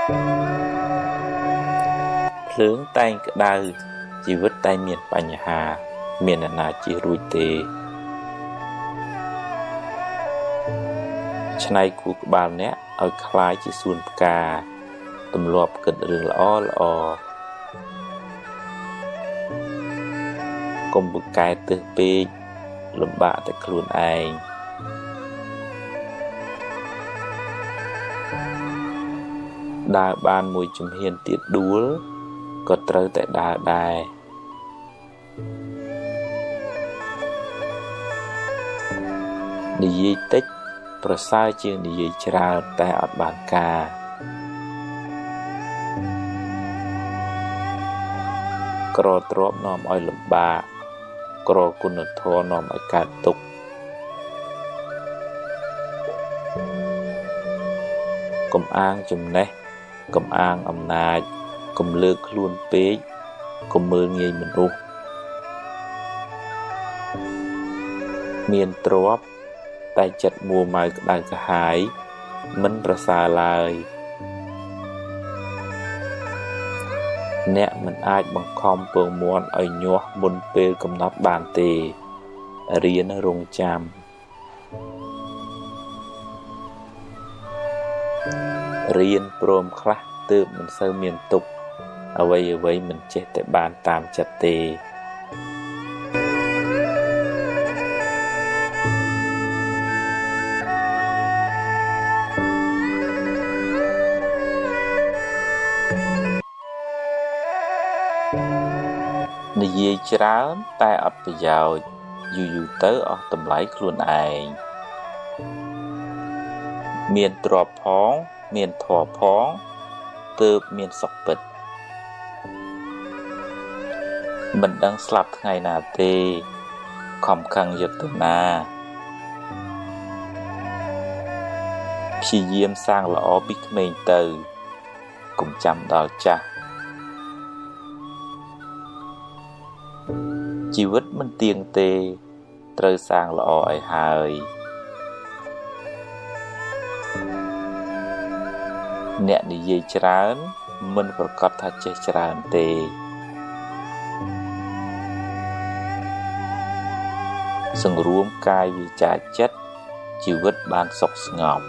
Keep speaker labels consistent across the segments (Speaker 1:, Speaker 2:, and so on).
Speaker 1: ភ្លើងតែងក្តៅ ជីវិតតែងមានបញ្ហា គ្មានអ្នកណាជៀសរួចទេ ច្នៃខួរក្បាលអ្នកឲ្យក្លាយជាសួនផ្កា ទម្លាប់គិតរឿងល្អៗ កុំពូកែទើសពេក លំបាកតែខ្លួនឯង ដើរបានមួយជំហានទៀតដួល ក៏ត្រូវតែដើរដែរ និយាយតិចប្រសើរជាងនិយាយច្រើនតែអត់បានការ ក្រទ្រព្យនាំឲ្យលំបាក ក្រគុណធម៌នាំឲ្យកើតទុក្ខ កុំអាងចំណេះ កុំអាងអំណាច កុំលើកខ្លួនពេក កុំមើលងាយមនុស្ស មានទ្រព្យតែចិត្តមួម៉ៅក្តៅក្រហាយ មិនប្រសើរឡើយ អ្នកមិនអាចបង្ខំពងមាន់ឲ្យញាស់មុនពេលកំណត់បានទេ រៀនរង់ចាំ រៀនព្រមខ្លះទើបមិនសូវមានទុក្ខ អ្វីៗមិនចេះតែបានតាមចិត្តទេ និយាយច្រើនតែអត់ប្រយោជន៍ យូរៗទៅអស់តម្លៃខ្លួនឯង មានទ្រព្យផង មានធម៌ផង ទើបមានសុខពិត មិនដឹងស្លាប់ថ្ងៃណាទេ ខំខឹងយកទៅណា ព្យាយាមសាងល្អពីក្មេងទៅ កុំចាំដល់ចាស់ ជីវិតមិនទៀងទេ ត្រូវសាងល្អឲ្យហើយ អ្នកនិយាយច្រើន មិនប្រាកដថាចេះច្រើនទេ សង្រួមកាយវាចាចិត្ត ជីវិតបានសុខស្ងប់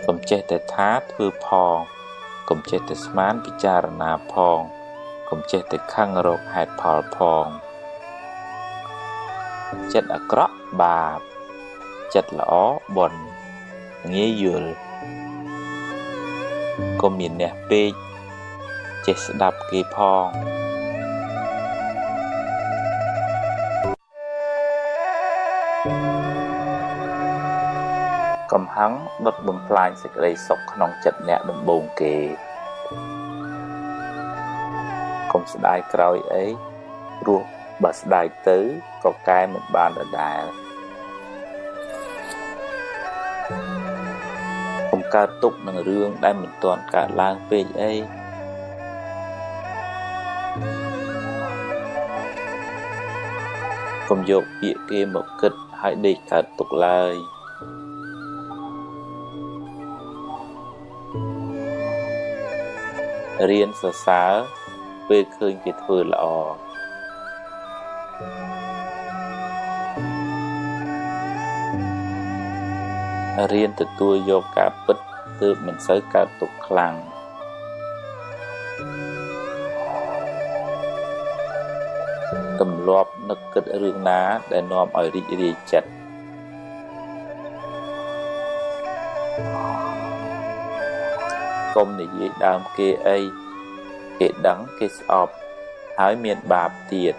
Speaker 1: កុំចេះតែថាធ្វើផង កុំចេះតែស្មានពិចារណាផង កុំចេះតែខឹងរកហេតុផលផង ចិត្តអាក្រក់បាប ចិត្តល្អបុណ្យ ងាយយល់ កុំមានអ្នកពេក ចេះស្ដាប់គេផង កំហឹងដុតបំផ្លាញសេចក្តីសុខក្នុងចិត្តអ្នកដំបូងគេ កុំស្ដាយក្រោយអី ព្រោះបើស្ដាយទៅក៏កែមិនបានដដែល កុំកើតទុក្ខនឹងរឿងដែលមិនទាន់កើតឡើងពេកអី កុំយកពាក្យគេមកគិតហើយដេកកើតទុក្ខឡើយ រៀនសរសើរពេលឃើញគេធ្វើល្អ រៀនទទួលយកការពិតទើបមិនសូវកើតទុក្ខខ្លាំង ទម្លាប់នឹកគិតរឿងណាដែលនាំឲ្យរីករាយចិត្ត កុំនិយាយដើមគេអី គេដឹងគេស្អប់ ហើយមានបាបទៀត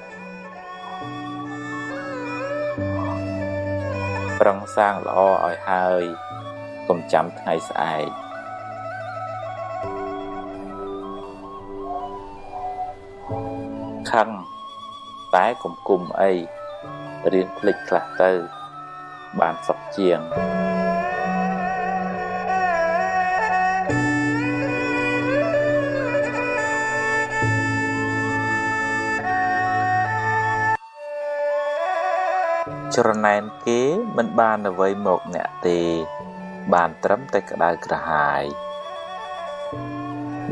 Speaker 1: ប្រឹងសាងល្អឲ្យហើយ កុំចាំថ្ងៃស្អែក ខឹងតែកុំគុំអី រៀនភ្លេចខ្លះទៅ បានសុខជាង ច្រណែនគេមិនបានអ្វីមកអ្នកទេ បានត្រឹមតែក្តៅក្រហាយ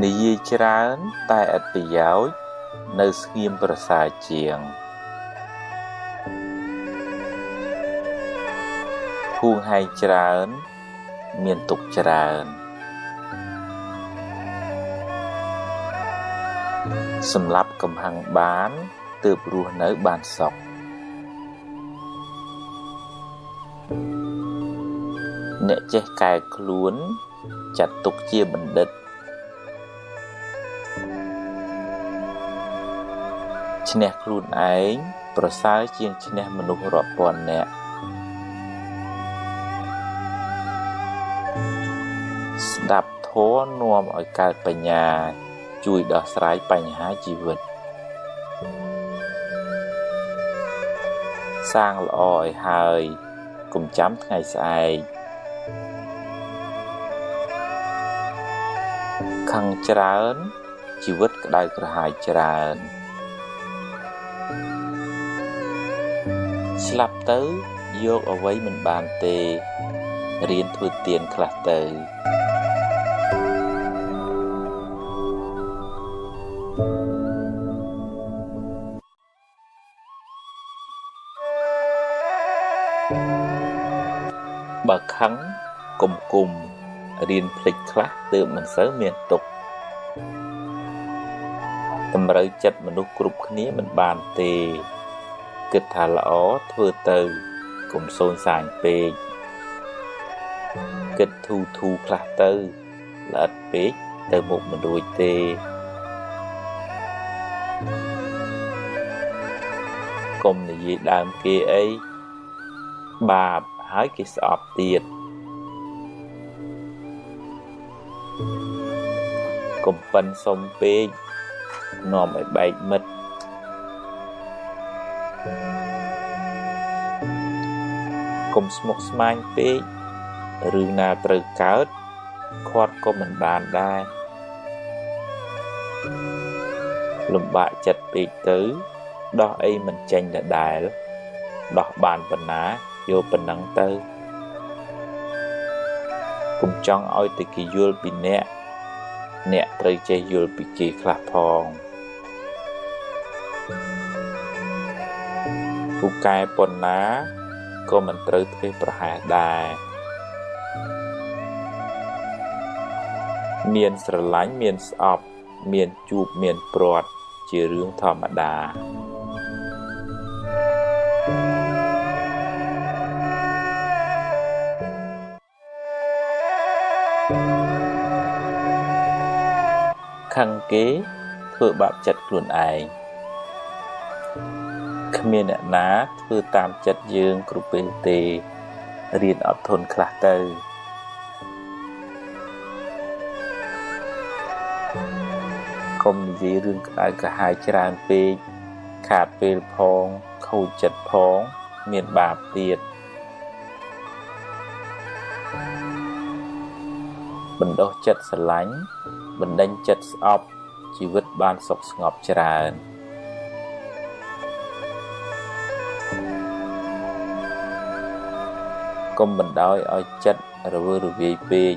Speaker 1: និយាយច្រើនតែឥតប្រយោជន៍នៅស្ងៀមប្រសើរជាងហួងហែងច្រើនមានទុក្ខច្រើនសម្លាប់កំហឹងបានទើបរស់នៅបានសុខអ្នកចេះកែខ្លួនចាត់ទុកជាបណ្ឌិតឈ្នះខ្លួនឯងប្រសើរជាងឈ្នះមនុស្សរាប់ពាន់នាក់ស្ដាប់ធម៌នាំឲ្យកើតបញ្ញាជួយដោះស្រាយបញ្ហាជីវិតសាងល្អឲ្យហើយកុំចាំថ្ងៃស្អែកខឹងច្រើនជីវិតក្តៅក្រហាយច្រើនស្លាប់ទៅយកអ្វីមិនបានទេរៀនធ្វើទានខ្លះទៅបើខឹងកុំគុំរៀនភ្លេចខ្លះទើបមិនសូវមានទុក្ខតម្រូវចិត្តមនុស្សគ្រប់គ្នាមិនបានទេគិតថាល្អធ្វើទៅកុំសូនសាញពេកគិតធូធូខ្លះទៅល្អិតពេកទៅមុខមិនរួចទេកុំនិយាយដើមគេអីបាបហើយគេស្អប់ទៀតកុំប៉ិនសុំពេកនាំឲ្យបែកមិត្តកុំស្មុគស្មាញពេករឿងណាត្រូវកើតខាត់ក៏មិនបានដែរលំបាកចិត្តពេកទៅដោះអីមិនចេញដដែលដោះបានប៉ុណ្ណាយកប៉ុណ្ណឹងទៅកុំចង់ឲ្យតែគេយល់ពីអ្នកអ្នកត្រូវចេះយល់ពីគេខ្លះផងពូកែប៉ុណ្ណាក៏មិនត្រូវធ្វេសប្រហែសដែរមានស្រឡាញ់មានស្អប់មានជួបមានព្រាត់ជារឿងធម្មតាខឹងគេធ្វើបាបចិត្តខ្លួនឯងគ្មានអ្នកណាធ្វើតាមចិត្តយើងគ្រប់ពេលទេរៀនអត់ធន់ខ្លះទៅកុំនិយាយរឿងក្តៅក្រហាយច្រើនពេកខាតពេលផងខូចចិត្តផងមានបាបទៀតបណ្ដុះចិត្តស្រឡាញ់បណ្ដេញចិត្តស្អប់ជីវិតបានសុខស្ងប់ច្រើនកុំបណ្ដោយឲ្យចិត្តរវើរវាយពេក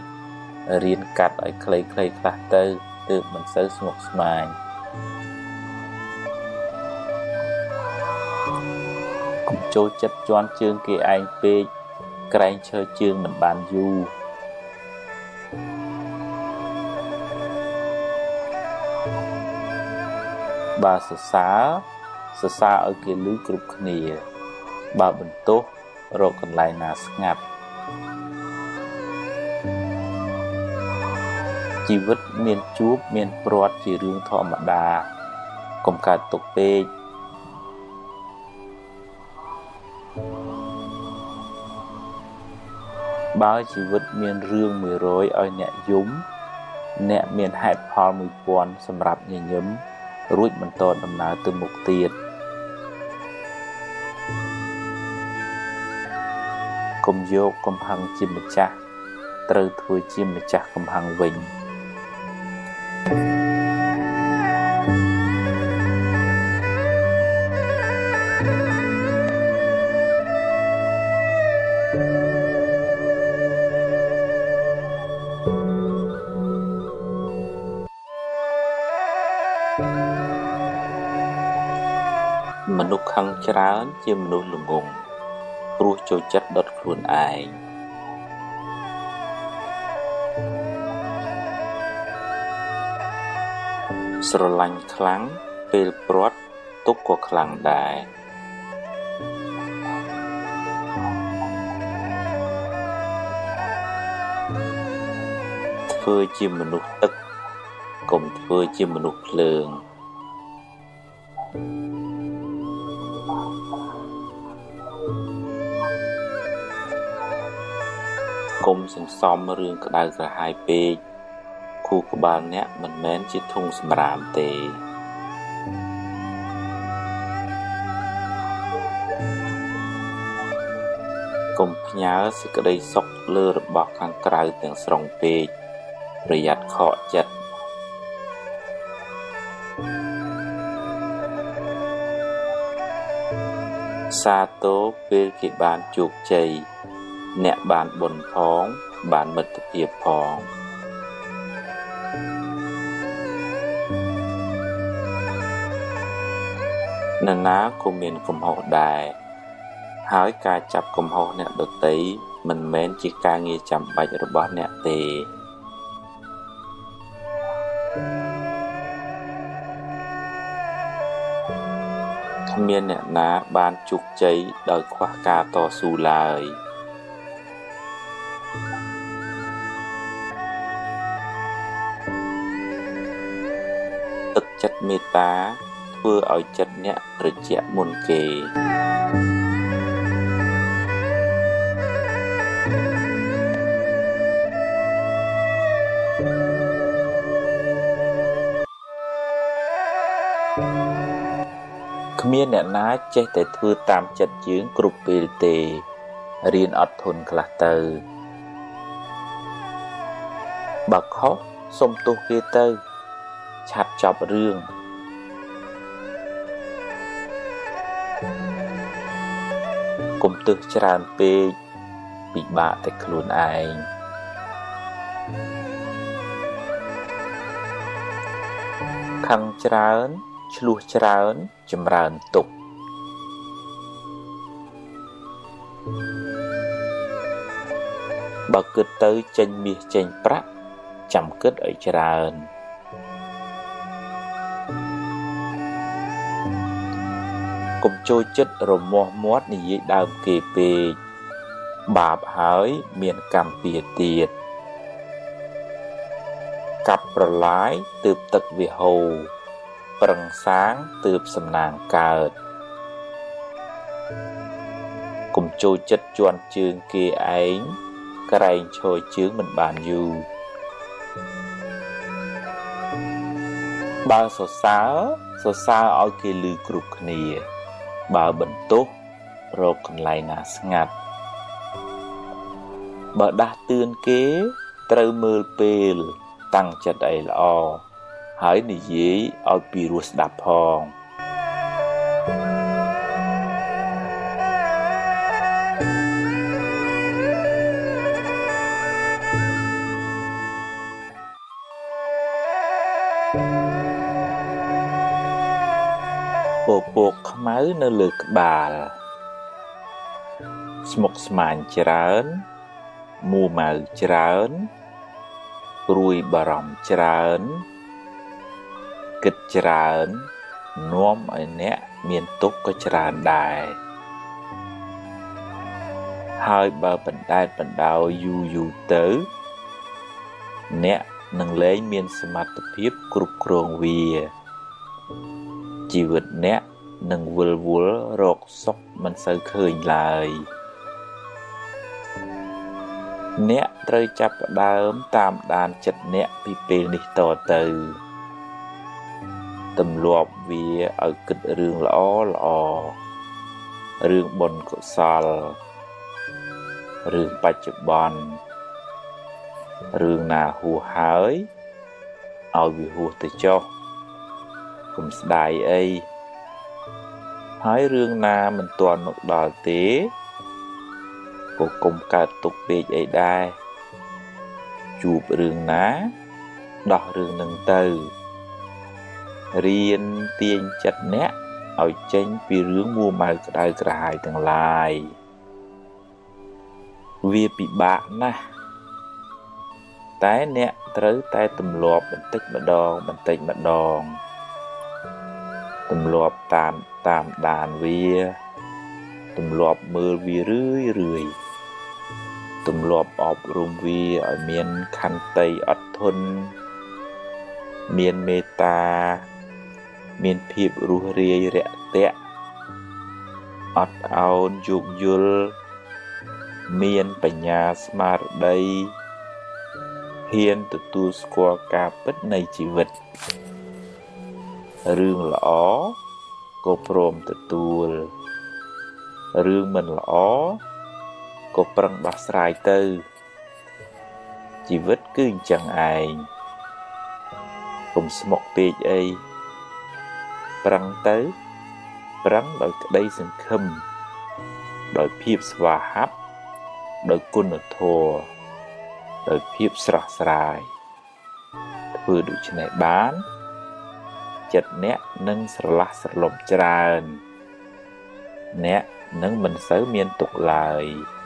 Speaker 1: រៀនកាត់ឲ្យខ្លីៗខ្លះទៅទើបមិនសូវស្មុគស្មាញកុំចូលចិត្តជន់ជើងគេឯងពេកក្រែងឈរជើងមិនបានយូរបើសរសើរសរសើរឲ្យគេឮគ្រប់គ្នាបើបន្ទោសរកកន្លែងណាស្ងាត់ជីវិតមានជួបមានព្រាត់ជារឿងធម្មតាកុំកើតទុក្ខពេកបើជីវិតមានរឿង100ឲ្យអ្នកយំអ្នកមានហេតុផល1000សម្រាប់ញញឹមរួចបន្តដំណើរទៅមុខទៀតកុំយកកំហឹងជាម្ចាស់ត្រូវធ្វើជាម្ចាស់កំហឹងវិញ ច្រើនជាមនុស្សល្ងង់ ព្រោះចូលចិត្តដុតខ្លួនឯង ស្រឡាញ់ខ្លាំង ពេលព្រាត់ទុក្ខក៏ខ្លាំងដែរ ធ្វើជាមនុស្សទឹក កុំធ្វើជាមនុស្សភ្លើង កុំសន្សំរឿងក្តៅក្រហាយពេក ខួរក្បាលអ្នកមិនមែនជាធុងសំរាមទេ កុំផ្ញើសេចក្តីសុខលើរបស់ខាងក្រៅទាំងស្រុងពេក ប្រយ័ត្នខកចិត្ត សាទរពេលគេបានជោគជ័យ អ្នកបានបុណ្យផង បានមិត្តភាពផង នរណាក៏មានកំហុសដែរ ហើយការចាប់កំហុសអ្នកដទៃមិនមែនជាការងារចាំបាច់របស់អ្នកទេ គ្មានអ្នកណាបានជោគជ័យដោយខ្វះការតស៊ូឡើយ ទឹកចិត្តមេត្តាធ្វើឲ្យចិត្តអ្នកត្រជាក់មុនគេ គ្មានអ្នកណាចេះតែធ្វើតាមចិត្តយើងគ្រប់ពេលទេ រៀនអត់ធន់ខ្លះទៅ បើខុសសុំទោសគេទៅ ឆាប់ចប់រឿង កុំទើសច្រើនពេក ពិបាកតែខ្លួនឯង ខឹងច្រើន ឈ្លោះច្រើន ចម្រើនទុក្ខ បើគិតទៅចេញមាសចេញប្រាក់ ចាំគិតឲ្យច្រើន កុំចូលចិត្តរមាស់មាត់និយាយដើមគេពេក បាបហើយមានកម្មពៀទៀត កាប់ប្រឡាយទើបទឹកវាហូរ ប្រឹងសាងទើបសំណាងកើត កុំចូលចិត្តជាន់ជើងគេឯង ក្រែងឈរជើងមិនបានយូរ បើសរសើរ សរសើរឲ្យគេឮគ្រប់គ្នា បើបន្ទោស រកកន្លែងណាស្ងាត់ បើដាស់តឿនគេ ត្រូវមើលពេល តាំងចិត្តឲ្យល្អ ហើយនិយាយឲ្យពីរោះស្ដាប់ផង ពពកខ្មៅនៅលើក្បាល ស្មុគស្មាញច្រើន មួម៉ៅច្រើន ព្រួយបារម្ភច្រើន គិតច្រើន នាំឲ្យអ្នកមានទុក្ខក៏ច្រើនដែរ ហើយបើបណ្ដែតបណ្ដោយយូរយូរទៅ អ្នកនឹងលែងមានសមត្ថភាពគ្រប់គ្រងវា ជីវិតអ្នកនឹងវិលវល់រកសុខមិនសូវឃើញឡើយ អ្នកត្រូវចាប់ផ្ដើមតាមដានចិត្តអ្នកពីពេលនេះតទៅ ទម្លាប់វាឲ្យគិតរឿងល្អល្អ រឿងបុណ្យកុសល រឿងបច្ចុប្បន្ន រឿងណាហួសហើយ ឲ្យវាហួសទៅចុះ កុំស្ដាយអី ហើយរឿងណាមិនទាន់មកដល់ទេ ក៏កុំកើតទុក្ខពេកអីដែរ ជួបរឿងណា ដោះរឿងនឹងទៅ រៀនទាញចិត្តអ្នក ឲ្យចេញពីរឿងមួម៉ៅក្តៅក្រហាយទាំងឡាយវាពិបាកណាស់តែអ្នកត្រូវតែទម្លាប់បន្តិចម្ដងបន្តិចម្ដងទម្លាប់តាមតាមដានវាទម្លាប់មើលវារឿយរឿយទម្លាប់អប់រំវាឲ្យមានខន្តីអត់ធន់មានមេត្តាមានភាពរួសរាយរាក់ទាក់អត់ឱនយោគយល់មានបញ្ញាស្មារតីហ៊ានទទួលស្គាល់ការពិតនៃជីវិតរឿងល្អក៏ព្រមទទួលរឿងមិនល្អក៏ប្រឹងដោះស្រាយទៅជីវិតគឺអញ្ចឹងឯងកុំស្មុគពេកអីប្រឹងទៅប្រឹងដោយក្តីសង្ឃឹមដោយភាពស្វាហាប់ដោយគុណធម៌ដោយភាពស្រស់ស្រាយធ្វើដូច្នេះបានចិត្តអ្នកនឹងស្រឡះស្រលំច្រើនអ្នកនឹងមិនសូវមានទុក្ខឡើយ។